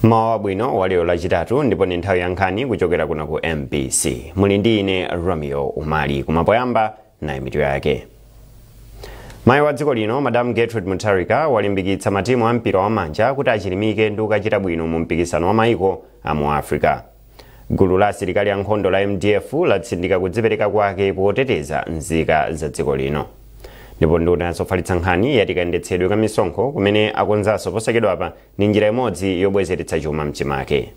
Mawa wabwino wa lero Lachitatu, ndipo ndi nthawi ya nkhani kuchokera kuno ku MBC. Muli ndi ine Romeo Umali. Kumapoyamba nayi mitu yake. Mayi wa dziko lino, Madam Gertrude Mutharika, walimbikitsa matimu a mpira wa manja kuti achilimike ndi kukachita bwino mu mpikisano wa maiko a mu Africa. Gulu la asilikali ankhondo la MDF latsindika kudzipereka kwake poteteza nzika za dziko lino. Ndipo nduna yazofalitsa nkhani yati kayendetsedwe ka misonkho kumene akonzanso posachedwapa ndi njira imodzi yobwezeretsa chuma mchimake.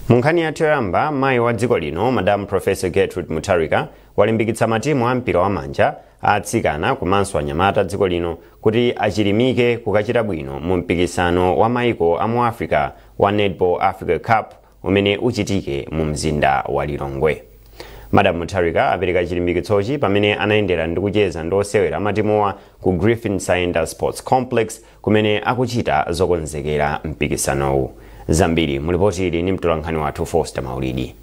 Mu nkhani yathu yoyamba, mayi wa dziko lino, Madam Professor Gertrude Mutharika, walimbikitsa matimu a mpira wa manja a atsikana komanso anyamata dziko lino kuti achilimike kukachita bwino mu mpikisano wa maiko a mu Africa wa Netball Africa Cup umene uchitike mu mzinda wa Lilongwe. Madam Mutharika apereka chilimbikitsochi pamene anayendera ndi kucheza ndi osewera matimuwa ku Griffin Saenda Sports Complex kumene akuchita zokonzekera mpikisanowu. Zambiri mulipoti ili ndi mtolankhani wathu Foster Maulidi.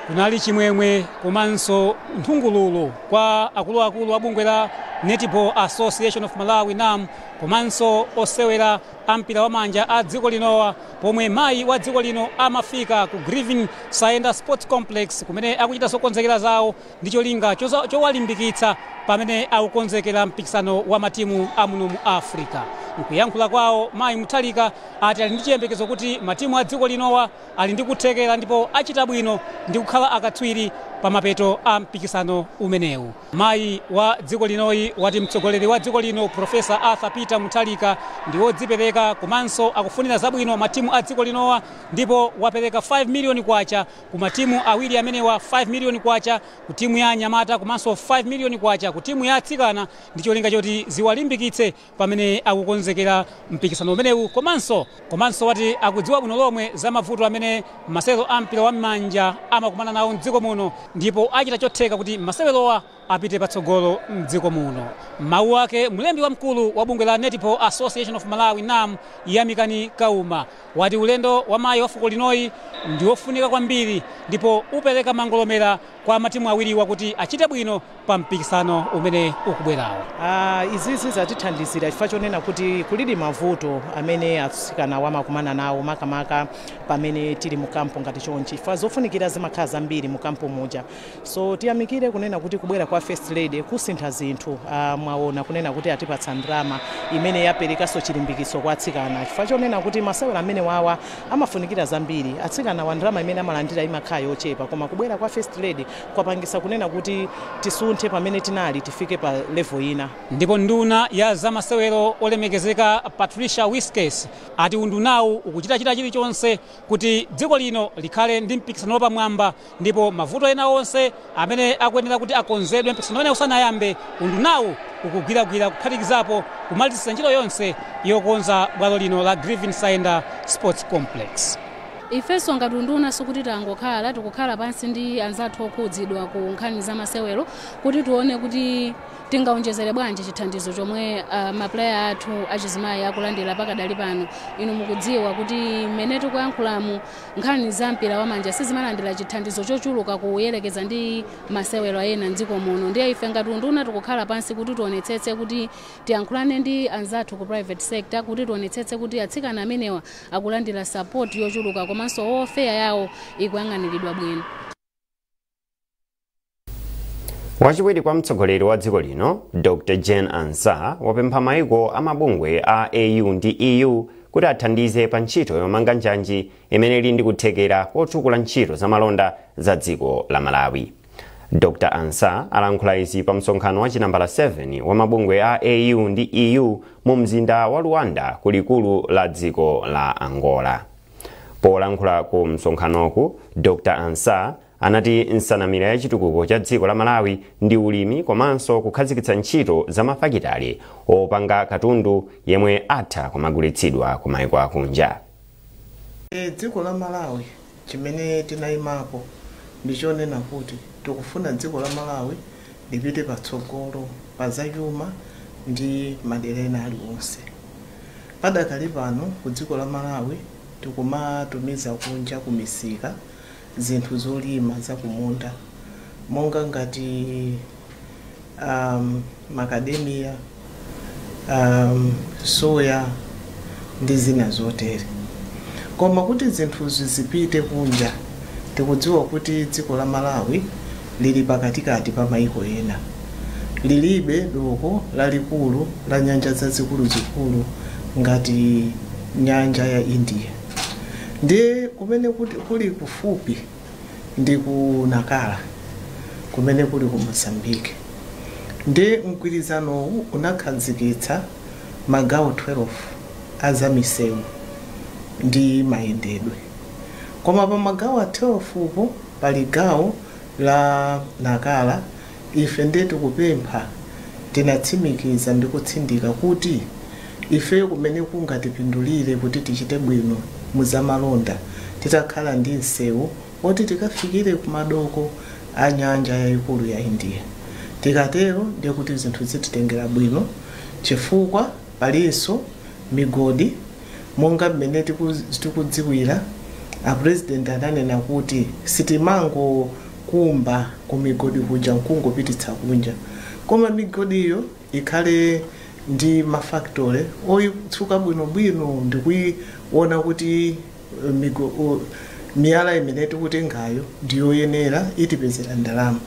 Kunali chimwemwe komanso nthungululu kwa akuluakulu a bungwe la Netball Association of Malawi, NAM, komanso osewera a mpira wa manja a dziko linowa pomwe mayi wa dziko lino amafika ku Griffin Saenda Sports Complex kumene akuchita zokonzekera zawo ndi cholinga chowalimbikitsa pamene akukonzekera mpikisano wa matimu a muno mu Africa. Nkuyankhula kwawo, mayi Mutharika ati ali ndi chiyembekezo kuti matimu a dziko linowa ali ndi kuthekera ndipo achita bwino ndi kukhala akatswiri pa mapeto a mpikisano umenewu. Mayi wa dziko linoyi wati mtsogoleri wa dziko lino, Professor Arthur Peter Mutharika, ndi wodzipereka komanso akufunira zabwino matimu a dziko linowa, ndipo wapereka 5 miliyoni kwacha ku matimu awiri amenewa, 5 miliyoni kwacha ku timu ya anyamata komanso 5 miliyoni kwacha ku timu ya atsikana, ndi cholinga choti ziwalimbikitse pamene akukonzekera mpikisano umenewu. Komanso wati akudziwa bwino lomwe za mavuto amene masewero a mpira wa m'manja amakumana nawo mdziko muno, ndipo achita chotheka kuti masewerowa apite patsogolo mdziko muno. Mawu ake, mlembi wamkulu wa bungwe la Netball Association of Malawi, NAM, Yamikani Kauma, wati ulendo wa mayi wa fuko linoyi ndi wofunika kwambiri ndipo upereka mangolomera kwa matimu awiriwa kuti achite bwino pa mpikisano umene ukubwerawo. Izizi zatithandizira chifukwa chonena kuti kulidi mavuto amene atsikana wamakumana nawo, makamaka pamene tili mu camp ngati chonchi, chifukwa zofunikira zimakhala zambiri mu camp muja. So tiyamikire kunena kuti kubwera kwa First Lady kusintha zinthu. Mwaona kunena kuti atipatsa ndalama imene yaperekanso chilimbikitso kwa atsikana, chifukwa chonena kuti masewero amene wawa amafunikira zambiri. Atsikana wa ndalama imene amalandira imakhala yochepa, koma kubwera kwa First Lady kwapangisa kunena kuti tisunthe pamene tinali tifike pa level ina. Ndipo nduna ya zamasewero, olemekezeka Patricia Wiskes, ati undunawu ukuchita chita chilichonse kuti dziko lino likhale ndi mpikisano wapamwamba, ndipo mavuto ena onse amene akuyenera kuti akonzedwe mpikisano ene usanayambe, undunawu ukugwiragwira, kuphatikizapo kumalizitsa ntchito yonse yokonza bwalo lino la Griffin Saenda Sports Complex. Ifenso ngati unduna sikuti tangokhala, tikukhala pansi ndi anzathu okhudzidwa ku nkhani za masewero kuti tione kuti tingaonjezere bwanji chithandizo chomwe ma player athu achizimayi akulandira pakadali pano. Inu mukudziwa kuti mmene tikuyankhulamu, nkhani za mpira wamanja sizimalandira chithandizo chochuluka kuyerekeza ndi masewero ena mdziko muno. Ndiye ife ngati unduna tikukhala pansi kuti tionetsetse kuti tiyankhulane ndi anzathu ku private sector kuti tionetsetse kuti atsikana amenewa akulandira support yochuluka komanso welfare yawo ikuyang'aniridwa bwino. Wachiwiri kwa mtsogoleri wa dziko lino, Dr Jane Ansah, wapempha maiko amabungwe a AU ndi EU kuti athandize pa ntchito yomanga njanji imene ili ndi kuthekera kotukula ntchito zamalonda za dziko la Malawi. Dr Ansah alankhula izi pa msonkhano wa chinambala 7 wa mabungwe a AU ndi EU mu mzinda wa Luanda, kulikulu la dziko la Angola. Polankhula ku msonkhanoku, Dr Ansah anati nsanamira ya chitukuko cha dziko la Malawi ndi ulimi komanso kukhazikitsa ntchito za mafakitale opanga katundu yemwe atha kumagulitsidwa ku mayiko akunja. Dziko la Malawi, chimene tinayimapo ndichonena kuti tikufuna dziko la Malawi lipite patsogolo pa zachuma ndi madera ena aliwonse. Padakali pano ku dziko la Malawi tikumatumiza kunja kumisika zinthu zolima zakumunda monga ngati macadamia, soya ndi zina zotere. Koma kuti zinthuzi zipite kunja, tikudziwa kuti dziko la Malawi lili pakatikati pa maiko ena, lilibe doko lalikulu la nyanja zazikuluzikulu ngati nyanja ya India. Ndiye kumene kuli kufupi ndi ku Nakala, kumene kuli ku Mozambique. Ndiye mgwirizanowu unakhazikitsa magawo 12 azamisewu ndi mayendedwe, koma pa magawo 12 po pali gawo la Nakala. Ife ndiye tikupempha, tinatsimikiza ndi kutsindika kuti ife kumene kungatipindulire kuti tichite bwino muzamalonda titakhala ndi msewu oti tikafikire kumadoko a nyanja yayikulu ya India. Tikatero ndiye kuti zinthu zititengera bwino, chifukwa palinso migodi. Monga mmene tikudziwira, a president ananena kuti sitimangokumba ku migodi kuja nkungopititsa kunja, koma migodiyo ikhale ndi mafactory oyitsuka bwinobwino ndikuiona kuti miyala imene tikutengayo ndiyoyenera, itipezera ndalama.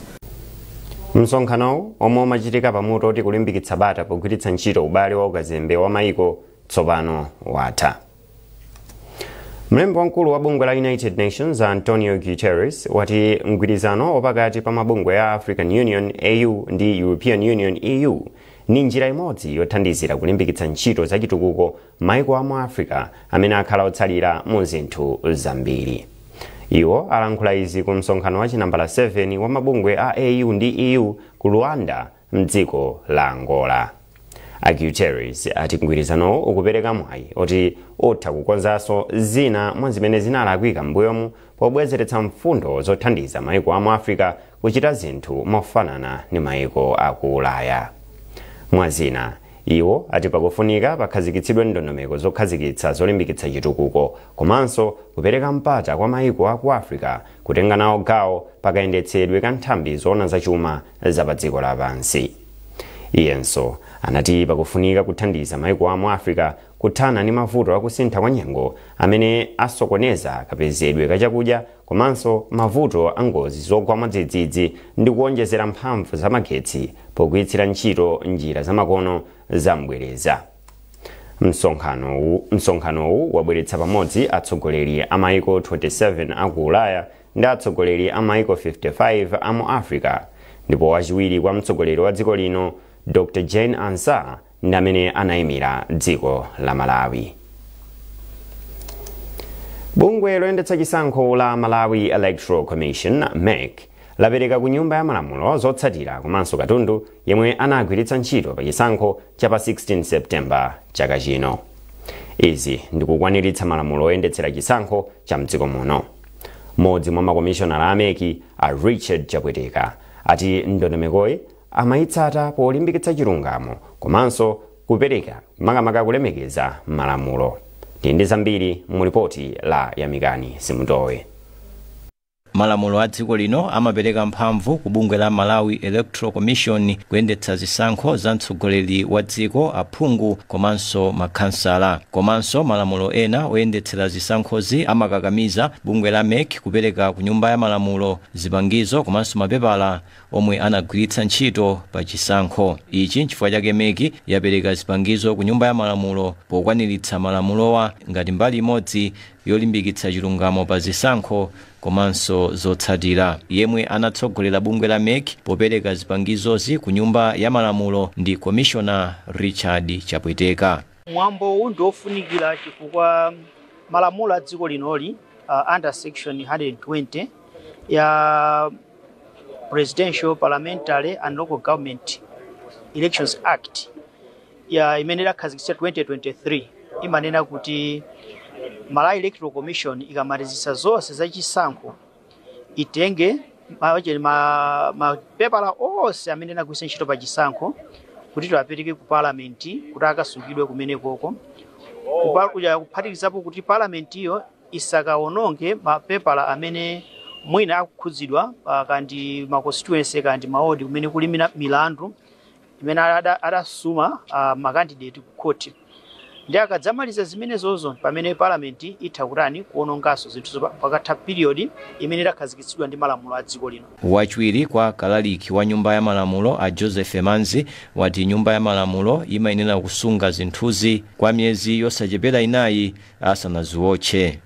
Msonkhanowu, omwe umachitika pamutu oti kulimbikitsa bata pogwiritsa ntchito ubale wa ukazembe wa maiko, tsopano watha. Mlembi wamkulu wa bungwe la United Nations, Antonio Guterres, wati mgwirizano wapakati pa mabungwe ya African Union, AU, ndi European Union, EU, ni njira imodzi yothandizira kulimbikitsa ntchito zachitukuko maiko amu Africa amene akhala otsalira mu zinthu zambiri. Iwo alankhula izi ku msonkhano wa chinambala 7 wa mabungwe a AU ndi EU ku Luanda, mdziko la Angola. A Guterres ati mgwirizanowo ukupereka mwayi oti utha kukonzanso zina mwa zimene zinalakwika m'mbuyomu pobwezeretsa mfundo zothandiza maiko amu Africa kuchita zinthu mofanana ndi maiko aku Ulaya. Mwazina, iwo ati pakufunika pakhazikitsidwe ndondomeko zokhazikitsa zolimbikitsa chitukuko komanso kupereka mpata kwa maiko aku Africa kutenga nawo gawo pakayendetsedwe ka nthambi zoona zachuma za pa dziko lapansi. Iyenso anati pakufunika kuthandiza maiko amu Africa kuthana ndi mavuto akusintha kwa nyengo amene asokoneza kapezedwe kachakudya komanso mavuto a ngozi zogwa mwadzidzidzi ndi kuwonjezera mphamvu zamagetsi pogwiritsira ntchito njira zamakono zamubwereza. Msonkhanowu wabweretsa pamodzi atsogoleri a maiko 27 aku Ulaya ndi atsogoleri a maiko 55 a mu Africa, ndipo wachiwiri kwa mtsogoleri wa dziko lino, Dr Jane Ansah, ndi amene anayimira dziko la Malawi. Bungwe loyendetsa chisankho la Malawi Electoral Commission, MEC, lapereka ku Nyumba ya Malamulo zotsatira komanso katundu yemwe anagwiritsa ntchito pa chisankho cha pa 16 September chaka chino. Izi ndikukwaniritsa malamulo oyendetsera chisankho cha mdziko muno. Mmodzi mwa makomishonala a MEC, a Richard Chapweteka, ati ndondomekoyi amayitsata polimbikitsa chilungamo komanso kupereka makamaka kulemekeza malamulo. Ndi zambiri mu ripoti la Yamikani Simutowe. Malamulo a dziko lino amapereka mphamvu ku bungwe la Malawi Electoral Commission kuyendetsa zisankho za mtsogoleri wa dziko, aphungu komanso makhansala. Komanso malamulo ena oyendetsera zisankhozi amakakamiza bungwe la MEC kupereka ku Nyumba ya Malamulo zipangizo komanso mapepala omwe anagwiritsa ntchito pa chisankho ichi. Nchifukwa chake MEC yapereka zipangizo ku Nyumba ya Malamulo pokwaniritsa malamulowa ngati mbali imodzi yolimbikitsa chilungamo pa zisankho komanso zotsatira. Yemwe anatsogolera bungwe la MEC popereka zipangizozi ku Nyumba ya Malamulo ndi Komishona Richard Chapweteka. Mwambo uwu ndi ofunikira chifukwa malamulo a dziko linoli, under section 120 ya Presidential, Parliamentary and Local Government Elections Act ya imene idakhazikitsa 2023, imanena kuti Malawi Electoral Commission ikamalizitsa zonse zachisankho itenge mapepala onse amene anagwiritsa ntchito pa chisankho kuti tiwapereke ku Parliament kuti akasungidwe kumenekoko. Kuphatikizapo kuti parliament iyo isakaononge mapepala amene mwina akukhudzidwa kandi ma constituency kandi maodi kumene kuli milandu imene adasuma makandidate ku court. Ndi akadzamaliza zimenezozo pamene parliament itha kutani kuononganso zinthu pakatha period imene idakhazikitsidwa ndi malamulo a dziko lino. Wachiwiri kwa kalaliki wa nyumba ya malamulo a Joseph Manzi wati nyumba ya malamulo imayenera kusunga zinthuzi kwa miyezi yosachepera 4 asanaziwotche.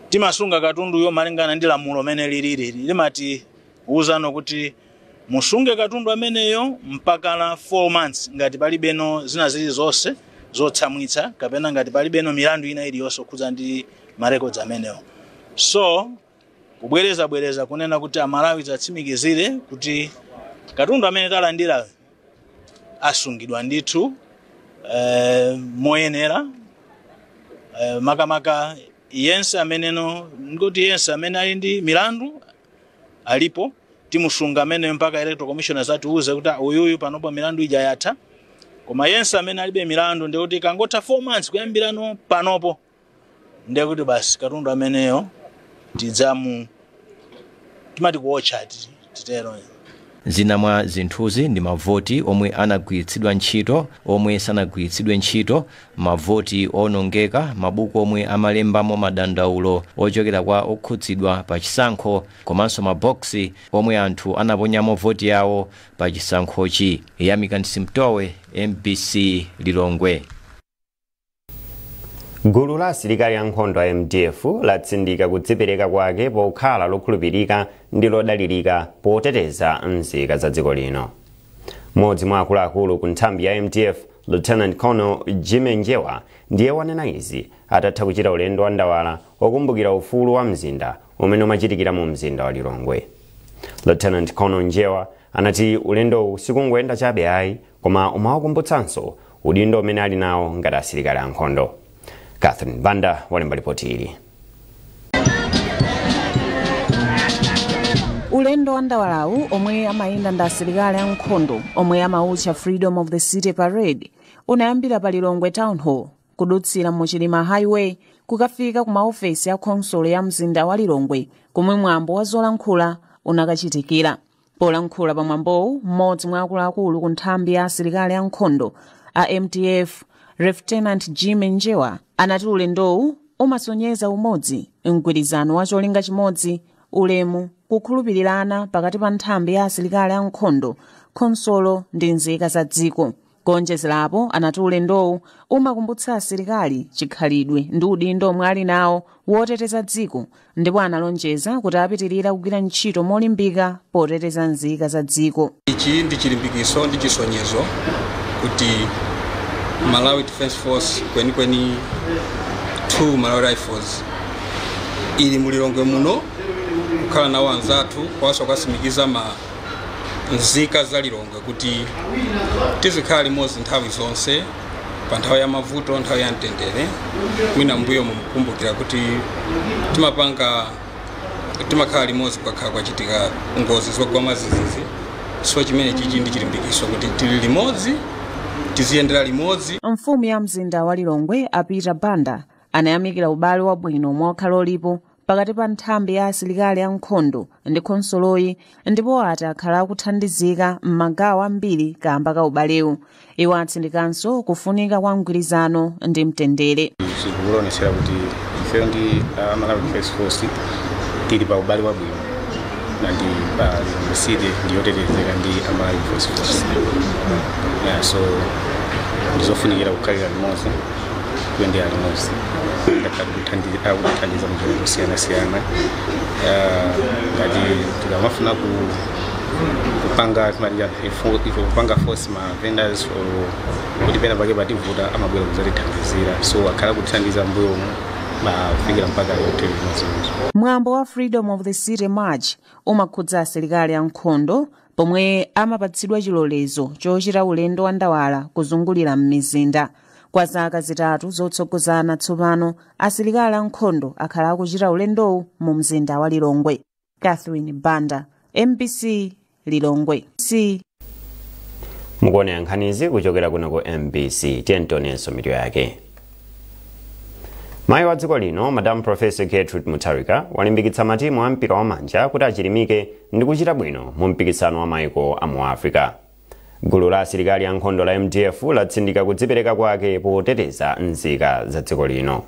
Timasunga katunduyo malingana ndi lamulo mene lilili, limati uzano kuti musunge katundu ameneyo mpaka na 4 months ngati palibeno zina zilizonse zotsamwitsa kapena ngati palibeno milandu ina iliyonse okhudza ndi marecords amenewo. So kubwereza bwereza kunena kuti Amalawi zatsimikizire kuti katundu amene talandira asungidwa ndithu moyenera, makamaka yense ameneno ngoti yense amene ali ndi milandu alipo timusunga amene mpaka Electoral Commission azatiuze kuti uyuyu panopo milandu ija yatha. Koma yense amene alibe milandu ndikuti kangotha 4 months kuyambirano panopo ndikuti basi katundu ameneyo tidzamu timati kuotcha titero. Zina mwa zinthuzi ndi mavoti omwe anagwiritsidwa ntchito, omwe sanagwiritsidwe ntchito, mavoti onongeka, mabuku omwe amalembamo madandaulo ochokera kwa okhudzidwa pa chisankho, komanso maboksi omwe anthu anaponyamo voti yawo pa chisankhochi. Yamika Nsimtowe, MBC Lilongwe. Gulu la asilikali ankhondo a MDF latsindika kudzipereka kwake pokhala lokhulupirika ndi lodalirika poteteza nzika za dziko lino. Mmodzi mwa akuluakulu ku nthambi ya MDF, Lieutenant Colonel Jimmy Njewa, ndiye wanena izi atatha kuchita ulendo wa ndawala wokumbukira ufulu wa mzinda umene umachitikira mu mzinda wa Lilongwe. Lieutenant Colonel Njewa anati ulendowu sikungoyenda chabe ayi, koma umawakumbutsanso udindo umene ali nawo ngati asilikali ankhondo. Catherine Banda walemba ripoti ili. Ulendo wa ndawalawu omwe amayenda ndi asilikali ankhondo omwe amawutcha Freedom of the City Parade unayambira pa Lilongwe Town Hall kudutsira mu Chilima Highway kukafika ku maofesi a khonsolo ya mzinda wa Lilongwe komwe mwambo wa zolankhula unakachitikira. Polankhula pa mwambowu, mmodzi mwa akuluakulu ku nthambi ya asilikali ankhondo a MDF, Lieutenant Jimmy Njewa, anati ulendowu umasonyeza umodzi, mgwirizano wa cholinga chimodzi, ulemu, kukhulupirirana pakati pa nthambi ya asilikali ankhondo, khonsolo ndi nzika za dziko. Kuonjezerapo, anati ulendowu umakumbutsa asilikali chikhalidwe ndi udindo omwe ali nawo woteteza dziko, ndipo analonjeza kuti apitirira kugwira ntchito molimbika poteteza nzika za dziko. Ichi ndi chilimbikiso ndi chisonyezo kuti Malawi Defense Force kwenikweni 2 Malawi Rifles ili mulilongwe muno kukhala nawo anzathu kwaso kwasimikiza ma nzika za Lilongwe kuti tizikhala limodzi nthawi zonse pa nthawi ya mavuto, nthawi ya mtendere. Mwina mbuyo mumkumbukira kuti timakhala limodzi kukakhala kwachitika ngozi zogwa mazizizi. So chimene chichi ndi chilimbikiso kuti tili limodzi, tiziyendera limodzi. Mfumu ya mzinda wa Lilongwe a Peter Banda anayamikira ubale wabwino mokhala ulipo pakati pa nthambi ya asilikali ankhondo ndi khonsoloyi, ndipo ati akhala akuthandizika m'magawo ambiri kamba ka ubalewu. Iwo atsindikanso kufunika kwa mgwirizano ndi mtendere. Zikuonetsera kuti ifeyo ndi Malawi Defense Force tili pa ubale wabwino ndi pa Lilongwe City ndi yotetezeka ndi Malawi Defense Force. So ndizofunikira kukhalira limodzi, kuyendera limodzi, akuthandiza munjira zosiyanasiyana. Ngati tikamafuna kupanga kupanga force ma vendors kuti pena pake pativuta amabwera kuzatithandizira, so akhala kuthandiza mbuyo kufikira mpaka yote. Mwambo wa Freedom of the City March umakhudza asilikali ankhondo pomwe amapatsidwa chilolezo chochita ulendo wa ndawala kuzungulira m'mizinda. Kwa zaka 3 zotsogozana tsopano, asilikali ankhondo akhala akuchita ulendowu mu mzinda wa Lilongwe. Catherine Banda, MBC Lilongwe. Mukuonera nkhanizi kuchokera kuno ku MBC. Tiyentonenso mitu yake. Mayi wa dziko lino, Madam Professor Gertrude Mutharika, walimbikitsa matimu a mpira wamanja kuti achilimike ndi kuchita bwino mu mpikisano wa maiko a mu Africa. Gulu la asilikali ankhondo la MDF latsindika kudzipereka kwake poteteza nzika za dziko lino.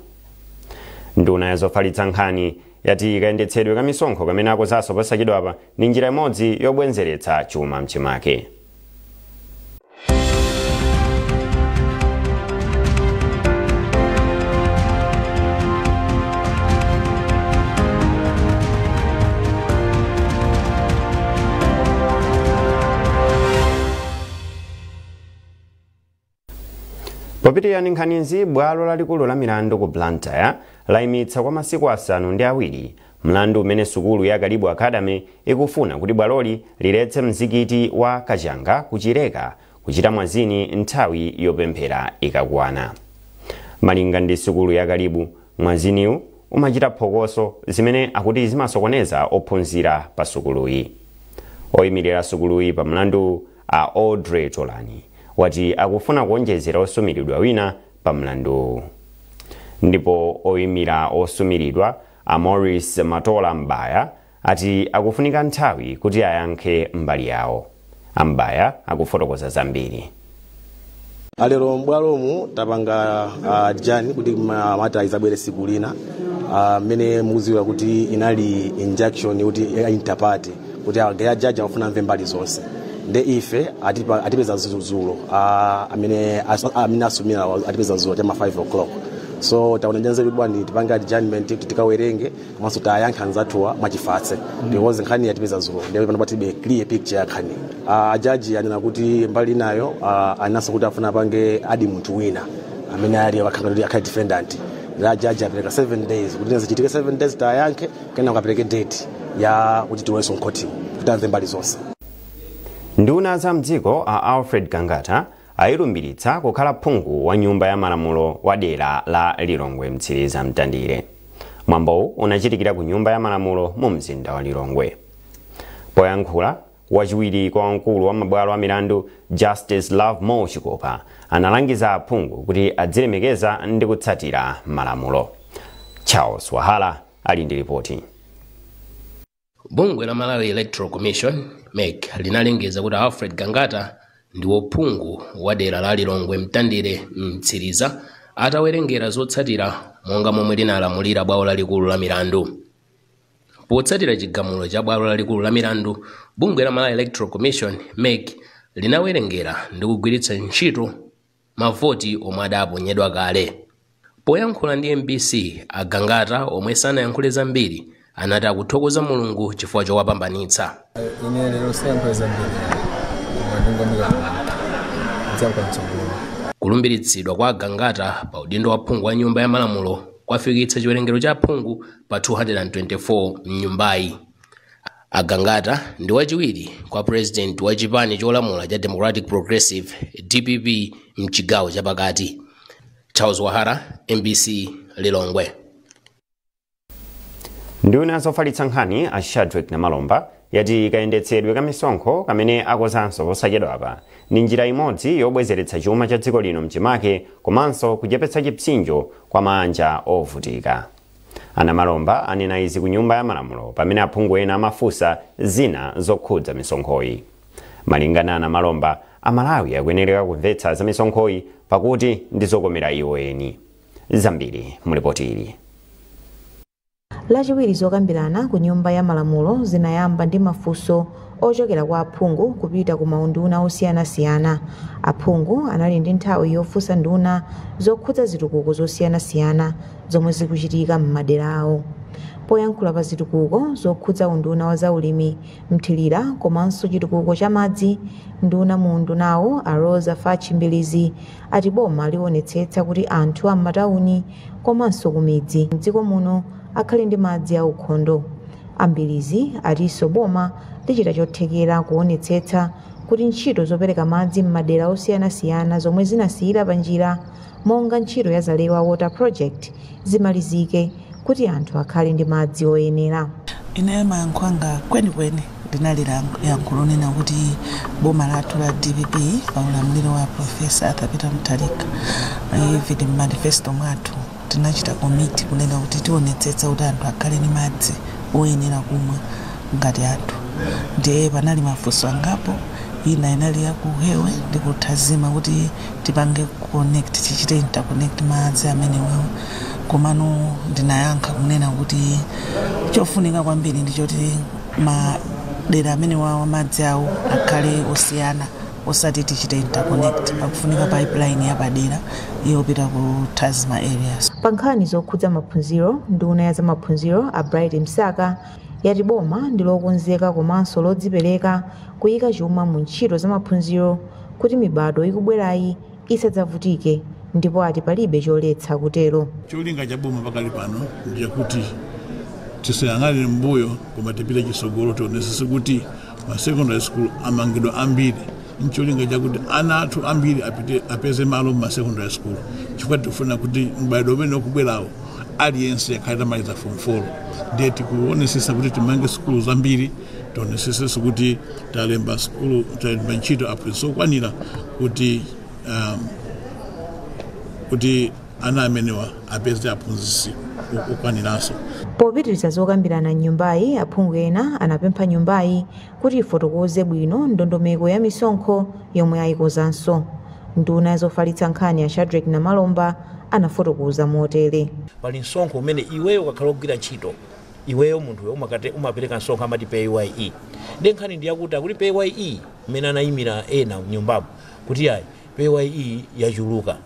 Nduna ya zofalitsa nkhani yati kayendetsedwe ka misonkho kamene akonzanso posachedwapa ndi njira imodzi yobwezeretsa chuma mchimake. Popitirira ndi nkhanizi, bwalo lalikulu la milandu ku Blantyre layimitsa kwa masiku 7 mlandu umene sukulu ya Kalibu Academy ikufuna kuti bwaloli liletse mzikiti wa Kachanga kuchileka kuchita mwazini nthawi yopemphera ikakwana. Malinga ndi sukulu ya Kalibu, mwaziniwu umachita phokoso zimene akuti zimasokoneza ophunzira pa sukuluyi. Oyimirira sukuluyi pa mlandu a Audrey Tolani wati akufuna kuonjezera osumiridwa wina pa mlandu, ndipo oyimira osumiridwa a Maurice Matola Mbaya ati akufunika nthawi kuti ayankhe mbali yawo. Ambaya akufotokoza zambiri. Alero mbwalomu tapanga jani kuti mata izabwere siku lina, mmene mukudziwira kuti inali injunction kuti interparty kuti jaji amafuna amve mbali zonse. Nde ife atipeza zulo, amene asumira atipeza zulo chama 5 o'clock. So taona njanzeru bwani tipanga adjournment kuti tikawerenge komanso tayankha anzathuwa mwachifatse, because nkhani yatipeza zulo ndiye pano patibe clear picture ya nkhani. Ajaji anena kuti mbali nayo anaso kuti afuna apange adi munthu wina amene ali akhale defendant. La jaji apereka 7 days kuti zichitike 7 days tayankhe kena ukapereke date ya kuti tiwenso mkhoti kuti amve mbali zonse. Nduna za mdziko a Alfred Gangata ayilumbiritsa kukhala phungu wa nyumba ya malamulo wa dera la Lilongwe Mtsiriza Mtandire. Mwambowu unachitikira ku nyumba ya malamulo mu mzinda wa Lilongwe. Poyankhula, wachiwiri kwa wamkulu wa mabwalo a milandu Justice Lovemore Chikopa analangiza aphungu kuti adzilemekeza ndi kutsatira malamulo. Charles Wahala ali ndi ripoti. Bungwe la Malawi Electoral Commission MEC linalengeza kuti Alfred Gangata ndi wophungu wa dera la Lilongwe Mtandire Mtsiriza atawerengera zotsatira monga momwe linalamulira bwalo lalikulu la milandu. Potsatira chigamulo cha bwalo lalikulu la milandu, bungwe la Malawi Electoral Commission MEC linawerengera ndi kugwiritsa ntchito mavoti omwe adaponyedwa kale. Poyankhula ndi MBC, agangata omwe sanayankhule zambiri anati akuthokoza Mulungu chifukwa chowapambanitsa. Ine lero siyankhula zambiri koma ndingomika ndiyankhula mtsogolo. Kulumbiritsidwa kwa agangata pa udindo wa phungu wa nyumba ya malamulo kwafikitsa chiwerengero cha phungu pa 224 mnyumbayi. Agangata ndi wachiwiri kwa president wa chipani cholamula cha Democratic Progressive DPP mchigawo chapakati. Charles Wahara, MBC, Lilongwe. Nduna zofalitsa nkhani a Shadrack Namalomba yati kayendetsedwe ka misonkho kamene akonzanso posachedwapa ndi njira imodzi yobwezeretsa chuma cha dziko lino mchimake komanso kuchepetsa chipsinjo kwa manja ovutika. Anamalomba anena izi ku nyumba ya malamulo pamene aphungu ena amafunsa zina zokhudza misonkhoyi. Malingana na Malomba, Amalawi akuyenereka kumvetsa za misonkhoyi pakuti ndi zokomera iwo eni. Zambiri mulipoti ili. Lachiwiri zokambirana ku nyumba ya malamulo zinayamba ndi mafunso ochokera kwa aphungu kupita ku maunduna osiyanasiyana. Aphungu anali ndi nthawi yofunsa nduna zokhudza zitukuko zosiyanasiyana zomwe zikuchitika m'madera awo. Poyankhula pa zitukuko zokhudza unduna wa zaulimi, mthirira komanso chitukuko cha madzi, nduna mu undunawo a Rosa Fachi Mbilizi ati boma liwonetsetsa kuti anthu a m'matawuni komanso ku midzi mdziko muno akhale ndi madzi aukhondo. Ambilizi atinso boma lichita chothekera kuonetsetsa kuti ntchito zopereka madzi m'madera osiyanasiyana zomwe zinasiyira panjira monga ntchito ya Zalewa Water Project zimalizike kuti anthu akhale ndi madzi oyenera. Ine mayankho anga kwenikweni linali yankho lonena kuti boma lathu la DPP pa ulamuliro wa Professor Arthur Peter Mutharika, even manifesto mwathu Tinachita commit kunena kuti tionetsetsa kuti anthu akhale ndi madzi oyenera kumwa ngati anthu. Ndiye panali mafunso angapo, ina inali yakuhewe ndi kuthazima kuti tipange connect, tichite interconnect madzi amenewawo. Komano ndinayankha kunena kuti chofunika kwambiri ndichoti madera amenewawo madzi awo akhale osiyana, osati tichite interconnect. Pakufunika pipeline yapadera yopita ku Tazima areas. Pa nkhani zokhudza maphunziro, nduna ya zamaphunziro a Bright Msaka yati boma ndi lokonzeka komanso lodzipereka kuyika chuma mu ntchito za maphunziro kuti mibado ikubwerayi isadzavutike, ndipo ati palibe choletsa kutero. Cholinga cha boma pakali pano ndichakuti tisayang'anire mbuyo koma tipite chitsogolo, tionesese kuti ma secondary school amangidwa ambiri ncholinga chakuti ana athu ambiri apite apeze malo mu secondary school, chifukwa tifuna kuti m'bado umene ukubwerawo aliyense akhale atamaliza form 4. Ndiye tikuonesesa kuti timange sukulu zambiri, tionesesenso kuti talemba sukulu, talemba ntchito aphunzitsi okwanira kuti ana amenewa apeze aphunzitsi okwaniranso. Popitiriza zokambirana mnyumbayi, aphungu ena anapempha nyumbayi kuti ifotokoze bwino ndondomeko ya misonkho yomwe ayikozanso. Nduna yazofalitsa nkhani ya Shadrack Namalomba anafotokoza motere. Pali msonkho umene iweyo ukakhala kugwira ntchito, iweyo munthuyo umapereka msonkho, amati PAYE. Ndi nkhani ndiyakuti akuti PAYE mmene anayimira ena mnyumbamo kuti ayi, PAYE yachuluka,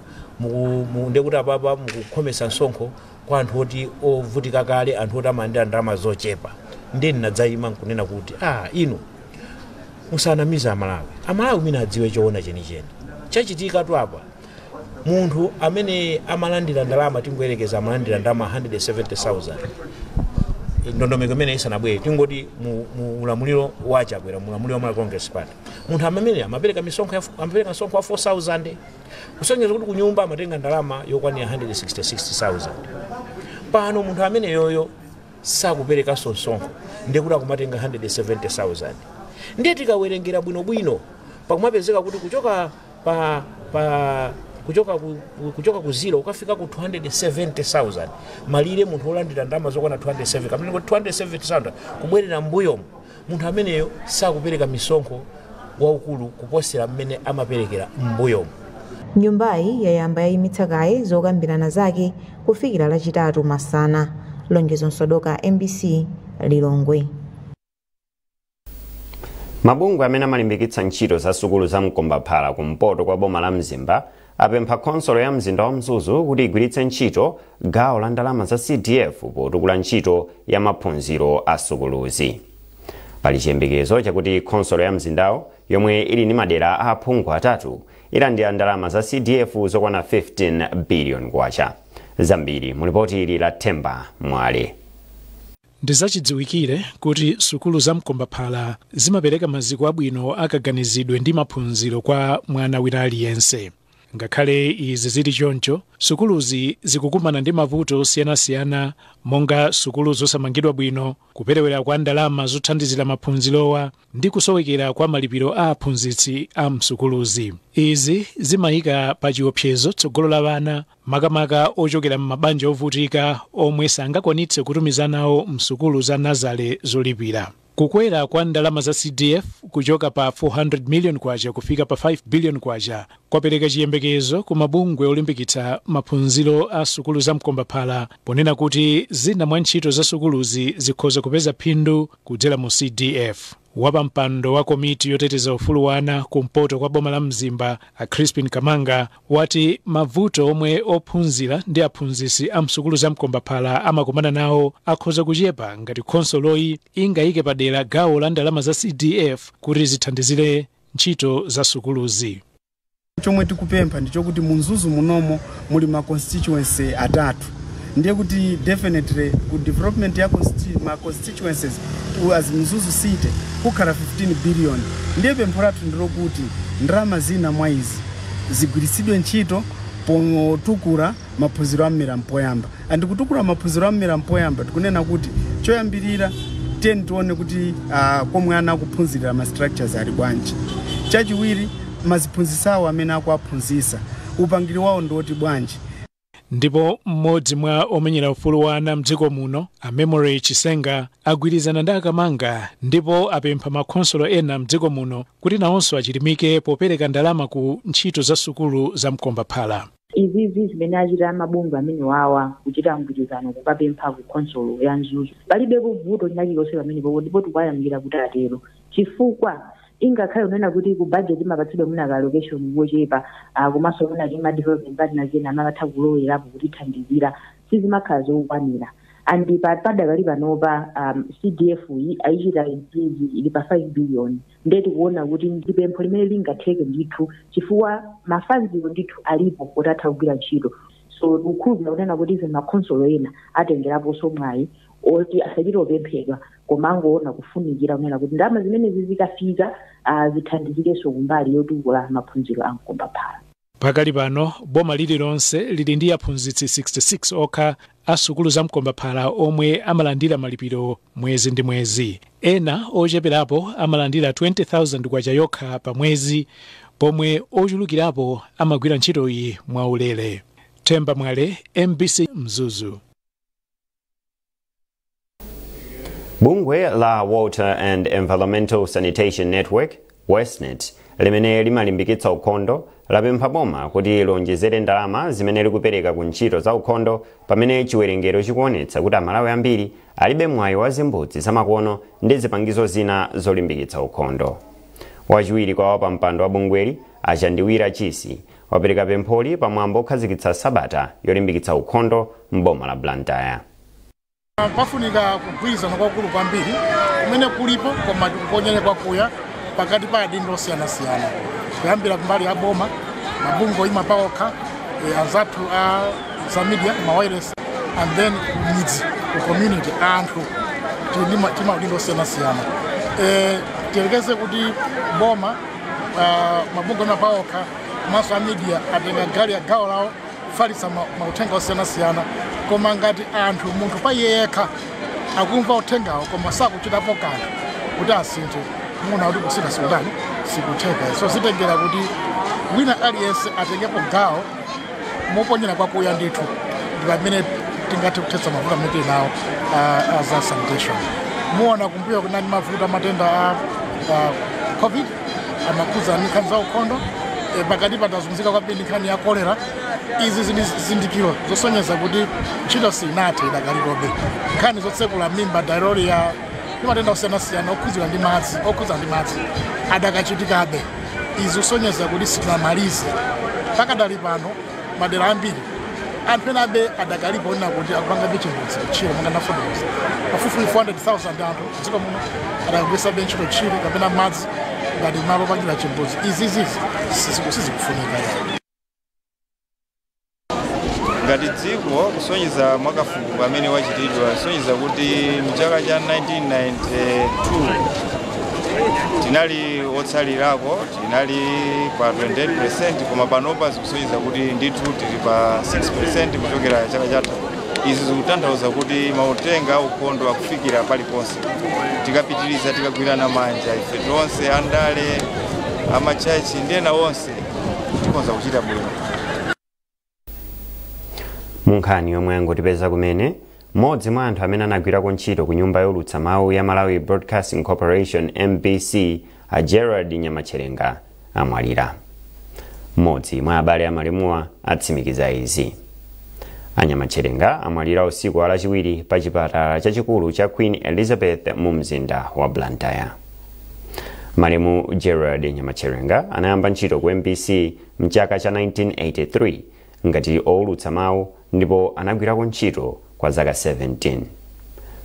ndekuti apapa mukukhomesa msonkho kwa anthu oti ovutika kale, anthu oti amalandira ndalama zochepa. Ndiye ndinadzayima nkunena kuti inu musanamize Amalawi. Amalawi mwina adziwe choona chenicheni chachitika tu apa. Munthu amene amalandira ndalama, tingoyerekeza amalandira ndalama 170,000 ndondomeko imene isanabwere, tingoti mu ulamuliro wa Chakwera, mu ulamuliro wa Malawi Congress Party, munthu amene amapereka misonkho amapereka msonkho wa 4000, kusonyeza kuti kunyumba amatenga ndalama yokwanira 166,000. Pano munthu amene yoyo sakuperekanso msonkho, ndikuti akumatenga 170,000. Ndiye tikawerengera bwinobwino pakumapezeka kuti kuchoka pa pa kuchoka ku, kuchoka ku 0 ukafika ku 270,000, malire munthu wolandira ndalama zokwana 207 kapena kuti 270,000 kubwerera mbuyomo, munthu ameneyo sakupereka misonkho waukulu kuposera mmene amaperekera mbuyomo. Nyumbayi yayamba yayimitsa kaye zokambirana zake kufikira Lachitatu masana. Lonjezo Msodoka, MBC, Lilongwe. Mabungwe amene amalimbikitsa ntchito za sukulu za mkombaphala kumpoto kwa boma la Mzimba apempha khonsolo ya mzinda wa Mzuzu kuti igwiritse ntchito gawo la ndalama za CDF potukula ntchito ya maphunziro a sukuluzi. Pali chiyembekezo chakuti khonsolo ya mzindawo, yomwe ili ndi madera a aphungu atatu, ilandira ndalama za CDF zokwana 15 billion kwacha. Zambiri mulipoti ili la Themba Mwale. Ndizachidziwikire kuti sukulu za mkombaphala zimapereka maziko abwino akaganizidwe ndi maphunziro kwa mwana wina aliyense. Ngakhale izi zili choncho, sukuluzi zikukumana ndi mavuto osiyanasiyana monga sukulu zosamangidwa bwino, kuperewera kwa ndalama zothandizira maphunzirowa ndi kusowekera kwa malipiro a aphunzitsi a msukuluzi. Izi zimayika pa chiopsezo tsogolo la vana, makamaka ochokera m'mabanja ovutika omwe sangakwanitse kutumiza nawo msukulu za nazale zolipira. Kukwera kwa ndalama za CDF kuchoka pa 400 million kwacha kufika pa 5 billion kwacha kwapereka chiyembekezo ku mabungwe olimbikitsa maphunziro a sukulu za mkombaphala, ponena kuti zina mwa ntchito za sukuluzi zikhoza kupeza phindu kudzera mu CDF. Wapampando wa komiti yoteteza ufulu wa ana kumpoto kwa boma la Mzimba, a Crispin Kamanga, wati mavuto omwe ophunzira ndi aphunzitsi a msukulu za mkombaphala amakumana nawo akhoza kuchepa ngati khonsoloyi ingayike padera gawo la ndalama za CDF kuti zithandizire ntchito za sukuluzi. Chomwe tikupempha ndichokuti mu Mzuzu munomo muli ma constituency atatu, ndiye kuti definitely ku development ya ma constituencies as Mzuzu City kukhala 15 billion. Ndiye pempho lathu ndilokuti ndalama zina mwa izi zigwiritsidwe ntchito potukula maphunziro a mmera mpoyamba. Andikutukula maphunziro a mmera mpoyamba, tikunena kuti choyambirira tiyeni tione kuti komwe ana akuphunzirira ma structures ali bwanji. Chachiwiri, maziphunzitsi awo amene akuaphunzitsa upangiri wawo ndiwoti bwanji. Ndipo mmodzi mwa omenyera ufulu wa ana mdziko muno, a Memory Chisenga, agwirizana ndi akamanga ndipo apempha makhonsolo ena mdziko muno kuti nawonso achilimike popereka ndalama ku ntchito za sukulu za mkombaphala. Izizi zimene achita mabungwe amene wawa kuchita mgwirizano kukapempha ku khonsolo ya Mzuzu, palibepo vuto lina lililonse pamenepo, ndipo tikuwayamikira kuti atero, chifukwa ingakhale kunena kuti ku budget imapatsidwa mwina ka allocation kochepa, komanso mwina ti ma development partners ena amakatha kulowerapo kutithandizira, sizimakhala zokwanira. And padakali panopa CDF iyi ayichita increase, ili pa 5 billion. Ndiye tikuona kuti ndi pempho limene lingatheke ndithu, chifukwa ma funds wo ndithu alipo kuti atha kugwira ntchito. So tikukhulupirira kunena kuti ife makhonsolo ena atengeraponso mwayi oti asachite opemphedwa, koma angoona kufunikira kunena kuti ndalama zimenezi zikafika, zithandizirenso kumbali yotukula maphunziro a mkombaphala. Pakali pano boma lililonse lili ndi aphunzitsi 66 okha a sukulu za mkombaphala omwe amalandira malipiro mwezi ndi mwezi. Ena ocheperapo amalandira 20,000 kwacha yokha pa mwezi, pomwe ochulukirapo amagwira ntchitoyi mwaulere. Themba Mwale, MBC, Mzuzu. Bungwe la Water and Environmental Sanitation Network, WESNET, limene limalimbikitsa ukhondo, lapempha boma kuti lonjezere ndalama zimene likupereka ku ntchito za ukhondo, pamene chiwerengero chikuonetsa kuti Amalawi ambiri alibe mwayi wa zimbudzi zamakono ndi zipangizo zina zolimbikitsa ukhondo. Wachiwiri kwa wapampando wa bungweli, Achandiwira Chisi, wapereka pempholi pamwambo okhazikitsa sabata yolimbikitsa ukhondo m'boma la Blantyre. Pafunika kugwirizana kwakulu kwambiri kumene kulipo, koma tikuponyere kwakuya pakati pa adindo osiyanasiyana, kuyambira kumbali ya boma, mabungwe oyima paokha, anzathu a za media, ma wireless, and then midzi, ku community, anthu tili maudindo osiyanasiyana. Tiyerekeze kuti boma, mabungwe oyima paokha komanso a media atenga gali ya gawo lawo kufalitsa mauthenga osiyanasiyana, koma ngati anthu, munthu pa iye yekha akumva uthengawo koma sakuchitapo kanthu kuti asinthe, muona kuti kusintha sikutani, sikutheka. So zitengera kuti wina aliyense atengepo gawo moponyera kwakuya ndithu, ndi pamene tingathe kuthetsa mavuto amene tili nawo za sanitation. Muona kumbuyo kunali mavuto amatenda a COVID amakhudza ndi nkhani za ukhondo, pakati patazunzika kwambiri nkhani ya kolera. Izi zizindikiro zosonyeza kuti ntchito sinathe, idakalipobe. Nkhani zotsekula mimba, diarrhea ndi matenda osiyanasiyana okhudzana ndi madzi, okhudzana ndi madzi adakachitikabe. Izi zosonyeza kuti sitinamalize. Pakadali pano madera ambiri anthu enabe adakalipo onena kuti akupangabe chimbudzi kutchire, monga ndafotokoza, pafupifupi 400,000 anthu dziko muno adakagwiritsabe ntchito tchire kapena madzi ngati malo opangira chimbudzi. Izizizi sizikufunika. Ngati dziko, kusonyeza mwakafukufuku amene wachitidwa, kusonyeza kuti mchaka cha 1992 tinali otsalirako, tinali pa 28%, koma panopa zikusonyeza kuti ndithu tili pa 6% kuchokera chaka chatha. Izi zikutanthauza kuti mauthenga aukhondo akufikira paliponse. Tikapitiriza, tikagwirana manja ife tonse, andale, amachachi ndi ena onse, tikonza kuchita bwino. Mu nkhani yomwe yangotipeza kumene, mmodzi mwa anthu amene anagwirako ntchito ku nyumba yolutsa mawu ya Malawi Broadcasting Corporation, MBC, a Gerald Nyamacherenga, amwalira. Mmodzi mwa abale amalemuwa atsimikiza izi. Anyamacherenga amwalira usiku wa Lachiwiri pa chipatala chachikulu cha Queen Elizabeth mu mzinda wa Blantyre. Malemu Gerald Nyamacherenga anayamba ntchito ku MBC mchaka cha 1983 ngati owulutsa mawu, ndipo anagwirako ntchito kwa zaka 17.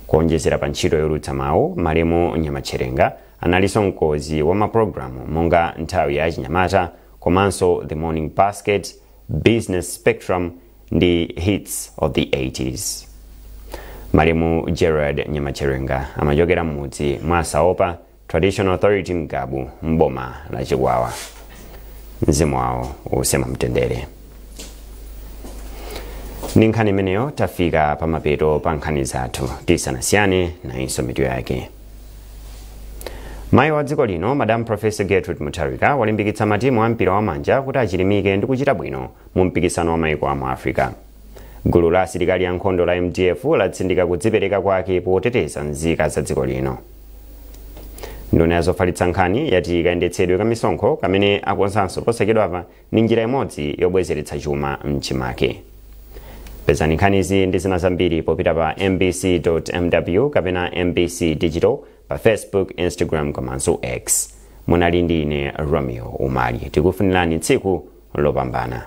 Kuonjezera pa ntchito yolutsa mawu, malemu Nyamacherenga analinso mkonzi wa mapulogalamu monga Nthawi ya Chinyamata komanso The Morning Basket, Business Spectrum ndi Hits of the 80s. Malemu Gerald Nyamacherenga amachokera m'mudzi mwa Saopa, Traditional Authority Mgabu, mboma la Chikwawa. Mzimu wawo uuse mtendere. Ndi nkhani imeneyo tafika pamapeto pa nkhani zathu. Tisanasiyane, nayinso mitu yake. Mayi wa dziko lino, Madam Professor Gertrude Mutharika, walimbikitsa matimu a mpira wa manja kuti achilimike ndi kuchita bwino mu mpikisano wa maiko a mu Africa. Gulu la asilikali ankhondo la MDF latsindika kudzipereka kwake poteteza nzika za dziko lino. Nduna ya zofalitsa nkhani yati kayendetsedwe ka misonkho kamene akonzanso posachedwapa ndi njira imodzi yobwezeretsa chuma mchimake. Pezani nkhanizi ndi zina zambiri popita pa mbc.mw kapena MBC Digital pa Facebook, Instagram komanso X. Munali ndi ine Romeo Umali. Tikufunirani tsiku lopambana.